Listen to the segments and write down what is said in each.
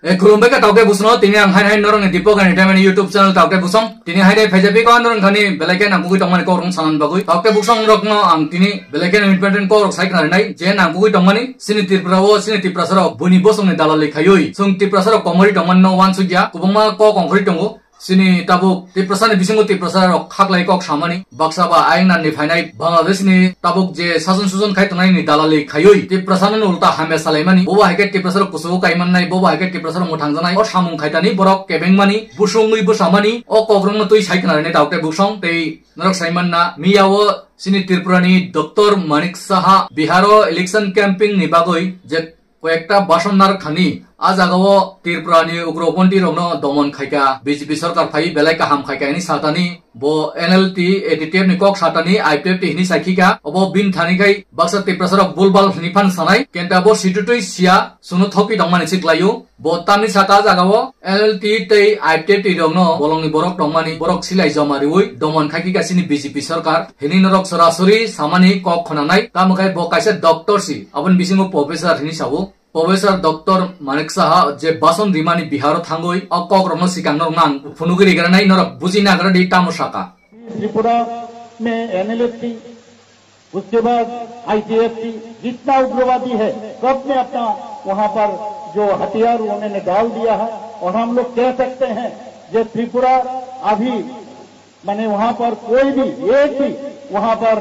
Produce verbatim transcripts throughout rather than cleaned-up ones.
E, khulumbai kha taukhe busno, tini ang hai hai norokni Deepak Entertainment YouTube channel taukhe busong. Tini hai hai phaijapi ko norok thani belai khe nangkukwi tongmani kok rong sanan bagwi. Taukhe busong rokno ang tini belai khe important kok rok sai khna rinai. Je nangkukwi tongmani, sini Tripura o, sini Tiprasa rok buini bosongni dalali khaiwi. Sung Tiprasa rok komori tongmani no wansukya, kubungma kok ongkhorwi tongo. Sini tabuk Tiprasa ni bisingo Tiprasa rok khaklai kok samani, baksa ba ayang nan ni phainai Bangladesh ni tabuk je sason sujon khai tongnai ni dalali khaiwi Tiprasa no ulta hamya salaimani, bobo hai khe Tiprasa rok kusugo kaimannai, bobo hai khe Tiprasa rok mwthangjaknai, o samung khaitani borok kebengmani, busungwi bwsamani, o kok rok no twi sai khna rinai taukhe busong tei norok saimanna miya o sini Tripura ni Doctor Manik Saha Bihar o election camping ni bagwi je koyekta bason narwk thani, a jagao Tripura ni ugroponthi rokno domon khaika, B J P sorkar phai belai kaham khaika hini satani, bo N L T, A T T F ni kok satani, I P F T hini sakhika, obo bin thani khai baksa Tiprasa rok bulbal hini phan sanai, kenta bo situtui sia, suno thopi tongmani siklaio, bo tamni saka jagao N L T tei I P F T rokno bolongni borok tongmani, borok silai joma riwi domon khaikika sini B J P sorkar, hini norok sorasori samani kok khonanai, tamo khai bo kaisa doctor si, aboni bisingo professor hini sao. Professor Doctor Manik Saha je bason rimani Biharo thangwi o kokrokno sikang norok nang phunugwi rigranai norok buji nagra di tamo saka. Tripura में एनएलएफटी, उसके बाद आईटीएफटी, जितना उग्रवादी है, सब ने अपना वहां पर जो हथियार उन्होंने डाल दिया है। और हम लोग कह सकते हैं कि त्रिपुरा अभी, माने, वहां पर कोई भी, एक भी वहां पर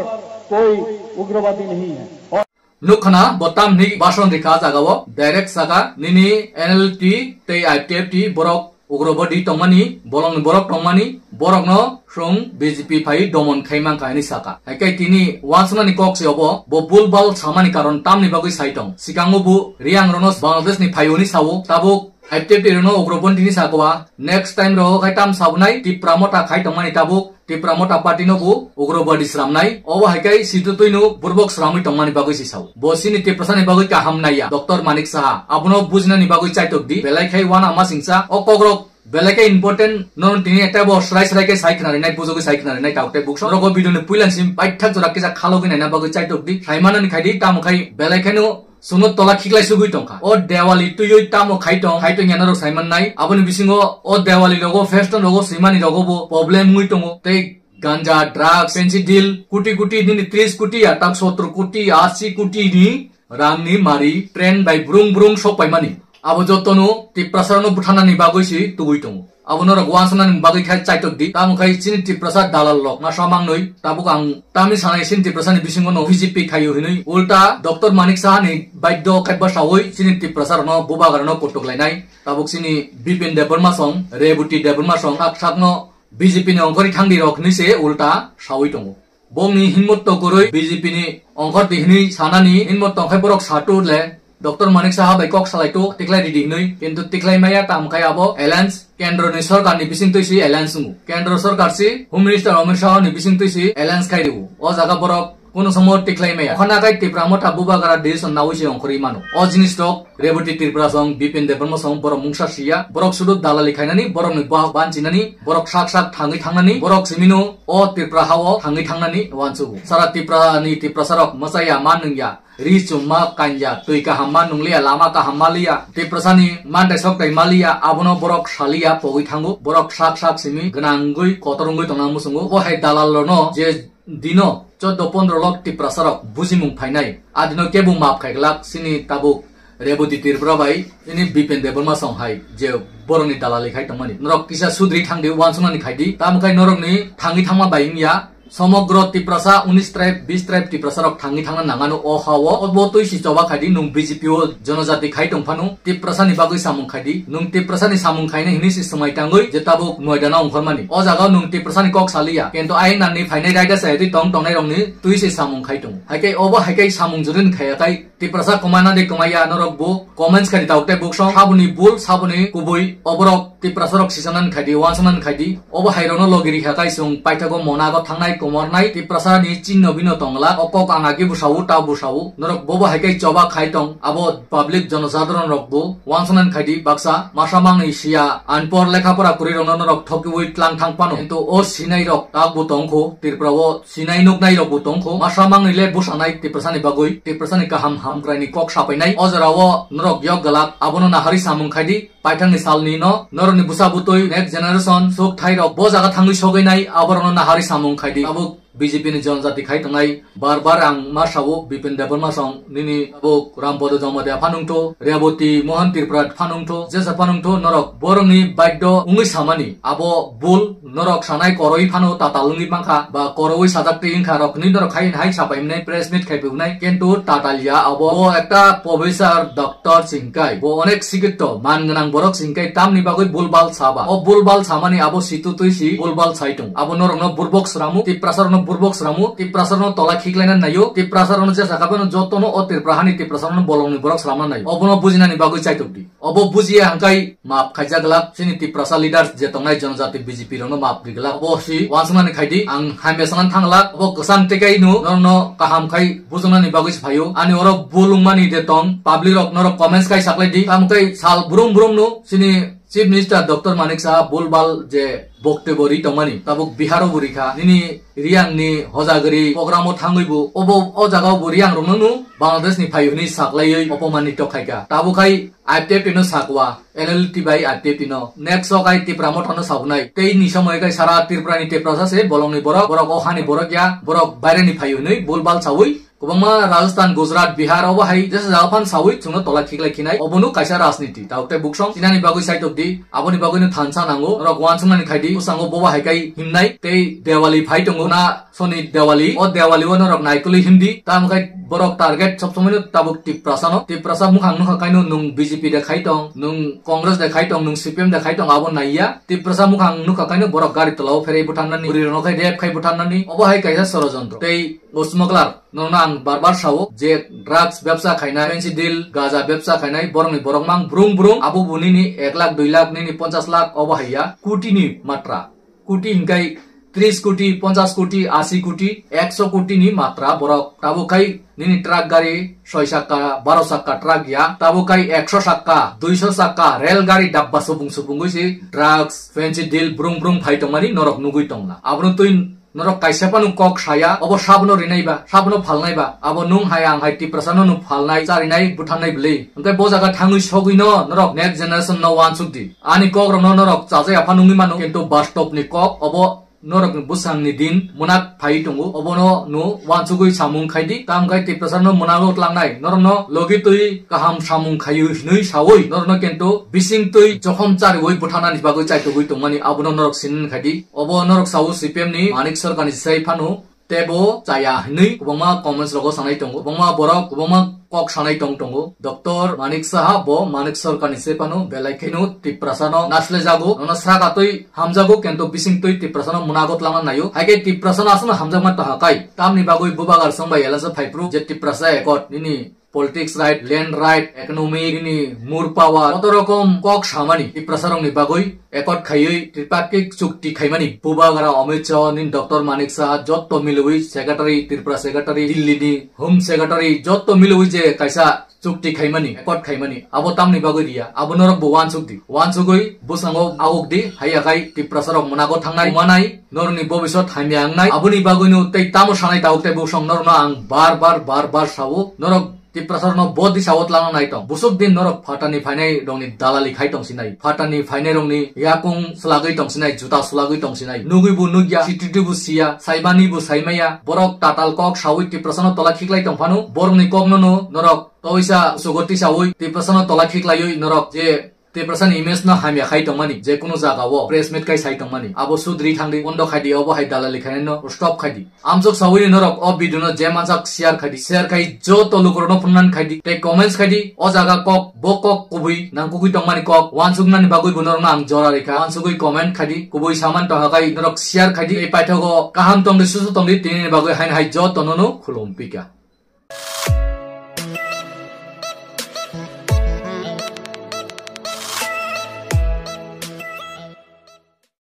कोई उग्रवादी नहीं है। और Nukhana bo tamni bason rikha jagao direct saka nini N L T tei I P F T borok ugrobodi tongmani, bolongni borok tongmani, borokno sung B J P phai domon khai mankha hini saka. Haikai tini wansonani kok se obo, bo bulbal samani karon tamni bagwi sai tong. Sikango bo Riang rono Bangladesh ni phaioni sao, tabuk I P F T rokno ugrobondi ni sakwa, next time rogo khai tam sabunai, Tipra Motha khai tongmani tabuk, Tipra Motha party no bo ugrobadi sramnai, obo hai kai situ tuino burbok sramwi tongmani bagwi si sao. Bo sini Tiprasa ni bagwi kaham naiya, Doctor Manik Saha, abono bujinani bagwi chaitok di, belai khai wana masingsa, o kokrok belai khe important, nono tini eta bo srai srai khe sai khna rinai, bujogwi sai khna rinai, tauk tei bukso. Rogo video ni puilan sim paithak jora kisa khalogwi naina bagwi chaitok di, khai manani khai di, tamo khai belai kheno Suno tola khiklai sugui tongkha. O Dewali tuioi tamo khai tong, khai tong ya norok sai mannai. Aboni bisingo o Dewali rogo, Feston rogo, swimani rogo bo problem wngwi tongo. Tei ganja, drugs, pensi deal, kuti kuti nini tris kuti ya, tak sotro kuti, asi kuti ni rang ni mari, train bai brung brung sok paimani. Abo jotono Tiprasa no buthanani bagwi si tugui tongo. Abo norok wansonani bagwi khai chaitok di. Tamo khai chini Tiprasa dalal rok masa mangnoi. Tabuk ang tamni sanai chini Tiprasa ni bisingo no B J P khaio hinui. Ulta Doctor Manik Saha ni baidyo khai bwsaui chini Tiprasa rokno bubagra no kutuk lainai. Tabuk chini Bipin Debbarma song, Reboti Debbarma song, sak sak no B J P ni ongkhorwi thangdi rok hinui se ulta saui tongo. Bongni hinmut tokurui B J P ni ongkhordi hinui sanani hinmut tongkhai borok satu le Doctor Manik Saha bai kok salai tu tiklai ridi hinui, kintu tiklai maya tam khai abo alliance kendro ni sorkar ni bising tui si alliance sungu. Kendro sorkar si Home Minister Amit Shah ni bising tui si alliance khai riu. O jaga borok kunu somo tiklai maya. Khana kai Tipra Motha bubagra decision naui si ongkhorwi mano. O jinis rok Reboti Tripura song, Bipin Debbarma song, borok mungsa siya, borok sudu dalali khainani, borok ni ba-, banchinani, borok sak sak thangwi thangnani, borok simino o Tripura hao thangwi thangnani wansugo. Sara Tripura ni Tiprasa rok machaya ma nungya, ri chumma kanya, twi kaham ma nungliya, lama kaham ma liya, Tiprasa ni mantai sok tai ma liya, abono borok saliya pogwi thango, borok sak sak simi gwnangwi kotor wngwi tongna muchungo. O hai dalal rokno je dino choddo pondro lok Tiprasa rok bujimung phainai. Adino kebo maap khai glak sini tabuk Reboti Tripura bai ini Bipen Debbarma song hai je borokni dalali khai tongmani. Norok kisa sudri thangdi wansuknani khaidi. Tamo khai norokni thangwi thangma bai wngya. Somogro Tiprasa unis tribe, bis tribe Tiprasa rok thangwi thangna nangano o ha o. O bo twi si choba khaidi nwng B J P o jonojati khai tong phano. Tiprasa ni bagwi samung khaidi. Nwng Tiprasa ni samung khaina hinwi se swmai tangwi je tabuk Noida no ongkhormani. O jaga o nwng Tiprasa ni kok saliya. Kintu ain nani phainai raida sai twi tong tongnai rokni twi se samung khai tongo. Haikhe obo haikhe samung juri ni khaya kai Tiprasa kwmana de kwmaya norok bo comments khai di tabuk tei buk song saboni bul saboni kubui oborok Tiprasa rok sisanani khaidi, wansanani khaidi. Obo hai rokno logi rikha kai chwng paithago monago thangnai komornai Tiprasa ni chingno bino tongla. O kok ang agi bwsao, ta bwsao. Norok bobo hai kai choba khai tong. Abo public jonosadharon rok bo wansanani khaidi baksa. Masa mangni siya anpor lekha pora kwrwi rokno norok thokiwi tlang thang pano. Kintu o sinai rok tak bo tongkho. Tripura o sinai nuknai rok bo tongkho. Masa mangni le bwsanai Tiprasa ni bagwi. Tiprasa ni kaham hamkrai ni kok sapainai. O jora o norok yok galak. Abono nahari samung khaidi. Paithakni salni no norokni bwsa bwtwi next generation sok thai rok bo jaga thangwi sogwi nai aborokno nahari samung khaidi. Abo B J P ni jonjati khai tongnai bar bar ang ma sao Bipin Debbarma song nini abo Rampodo Jamatia phanungtho, Reboti Mohan Tripura phanungtho, jesa phanungtho norok borokni baiddo wngwi samani abo bul norok sanai koroi phano tatal wngwi mankha ba koroi sajak twi wngkha rok hinwi norok hai hai sapai mwnai press meet khai pubnai kintu tatal ya abo o ekta professor doctor singkai bo onek sikito man gwnang borok singkai tamni bagwi bulbal saba o bulbal samani abo situ twi si bulbal sai tong abo norokno burbok sramu Tiprasa rokno burbok sramu Tiprasa rokno tola khiklaina nayo Tiprasa rokno jesa kabeno jotono o Tripura hani Tiprasa rokno bolongni borok sramna nayo obono bujinani bagwi chaitok di. Obo bujiya hangkai map khaijak glak, chini Tiprasa leaders je tongnai jonojati B J P rokno map ri glak. Obo si wansuknani khaidi, ang hamya sanani thang glak. Obo kwchang tekai no norokno kaham khai bujoknani bagwi se phaio. Ani oro bul wngmani de tong, public rok norok comments khai saklai di. Tamo khe sal brum brum no chini Chief Minister Doctor Manik Saha bulbal je boktobyo ri tongmani, tabuk Bihar o bo rikha. Nini Riyang ni hojagri program o thangwi bo obo o jaga o bo Riyang rokno no Bangladesh ni phai hwnwi saklaiwi opomani tokhaikha. Tabuk khai I P F T no sakwa, N L T bai I P F T no. Next o kai Tipra Motha no sabunai. Tei ni somoi kai sara Tripura ni Tiprasa se bolong ni borok, borok o hani borok ya, borok baire ni phai hwnwi bulbal sawi. Kwbangma Rajasthan, Gujarat, Bihar obo hai jesa jaga phan sawi chwngno tola khiklai khinai. Obono kaisa rajniti. Tabuk tei buksong chinani bagwi saitok di. Aboni bagwi no thansa nango. Norok wansuknani khaidi. Bwskango bobo hai kai himnai. Tei Diwali phai tongo na soni Diwali. O Diwali o norok naikolwi himdi. Tamo khai borok target sob somoi no tabuk Tiprasa no. Tiprasa mukhang nukha kaino nwng B J P de khai tong, nwng Congress de khai tong, nwng C P M de khai tong abo naiya. Tiprasa mukhang nukha kaino borok gari tola o pherwi butharnani. Bwrwi rokno khai rape khai butharnani. Obo hai kaisa sorojontro. Tei o smuggler. Nono ang bar bar sao je drugs bebsa khainai, fentanyl, gaja bebsa khainai, borokni borok mang brung brung, abo bo nini ek lakh, dui lakh, nini ponchas lakh obo haiya, koti ni matra. Koti hingkai tris koti, ponchas koti, asi koti, ekso koti ni matra borok. Tabuk khai nini truck gari soi sakka, baro sakka truck ya, tabuk khai ekso sakka, duiso sakka, rel gari dabba supung supungwi si drugs, fentanyl brung brung phai tongmani norok nugwi tongla. Abono twi Norok kaisa phano kok saya, obo sabono rinai ba, sabono phalnai ba, abo nwng hai ang hai Tiprasa no nwng phalnai, charinai, butharnai bwlwi. Hwnkhe bo jaga thangwi sogwi no norok next generation no wansuk di. Ani kok rokno norok chajai apha nungwi mano, kintu bastop ni kok obo norok ni bwsang ni din mwnak phai tongo, obono no wansugwi samung khai di. Tamo khai Tiprasa no mwnago tlangnai, norok no logi twi kaham samung khaio hinwi sawi, norok no kintu bising twi jokhom chariwi butharnani bagwi chaitugwi tongmani abono norok sinini khai di. Obo norok sao C P M ni Manik Sarkar ni sai phano tebo chaya hinwi kwbangma comments rogo sanai tongo. Kwbangma borok kwbangma kok sanai tong tongo. Doctor Manik Saha bo Manik Sarkar ni sai phano belai kheno Tiprasa no naslai jago. Nono sraga twi hamjago kento bising twi Tiprasa no mwnago tlangna naio. Haikhe Tiprasa no aswkno hamjakma taha kai. Tamni bagwi bubagar songbai elasa phaiphru je Tiprasa Accord nini politics right, land right, economic, nini moor power, koto rokom kok samani Tiprasa rokni bagwi accord khaiwi tripartite chukti khaimani. Bubagra Amit Shah, nini Doctor Manik Saha, jotto milwi secretary, Tripura secretary, Delhi ni home secretary, jotto milwi je kaisa chukti khaimani, accord khaimani, abo tamni bagwi riya, abo norok bo wansuk di. Wansugwi bwskango aguk di, haiya khai Tiprasa rok mwnago thangnai, manai, norokni bobisot hamya wngnai, aboni bagwino tei tamo sanai tabuk tei bwsong norokno ang bar bar, bar bar sao, norok Tiprasa rokno bo disa o tlangna nai tong. Busuk din norok phatani phainai rokni dalali khai tong sinai. Phatani phainai rokni yakung swlagwi tong sinai, juta swlagwi tong sinai. Nugwi bo nugya, sitwtwi bo siya, saimani bo saimaya. Borok tatal kok sawi Tiprasa no tola khiklai tong phano, borokni kok no no norok toisa sugoti sawi Tiprasa no tola khiklaiwi norok je Tiprasa ni image no hamya khai tongmani, je kunu jaga o press meet khai sai tongmani, abo sudri thangdi, bondo khai di, obo hai dalali khainai no stop khai di. Amsok sawi norok o video no je mansak share khai di, share khai joto lukurok no phunnan khai di, tei comments khai di, o jaga kok, bo kok kubui nangkukwi tongmani kok, wansuknani bagwi bo norok no ang jora rikha, wansugwi comment khai di, kubui saman toha khai norok share khai di, tei paithago kaham tong di, susu tong di, tini ni bagwi haino hai joto no no khulum pika.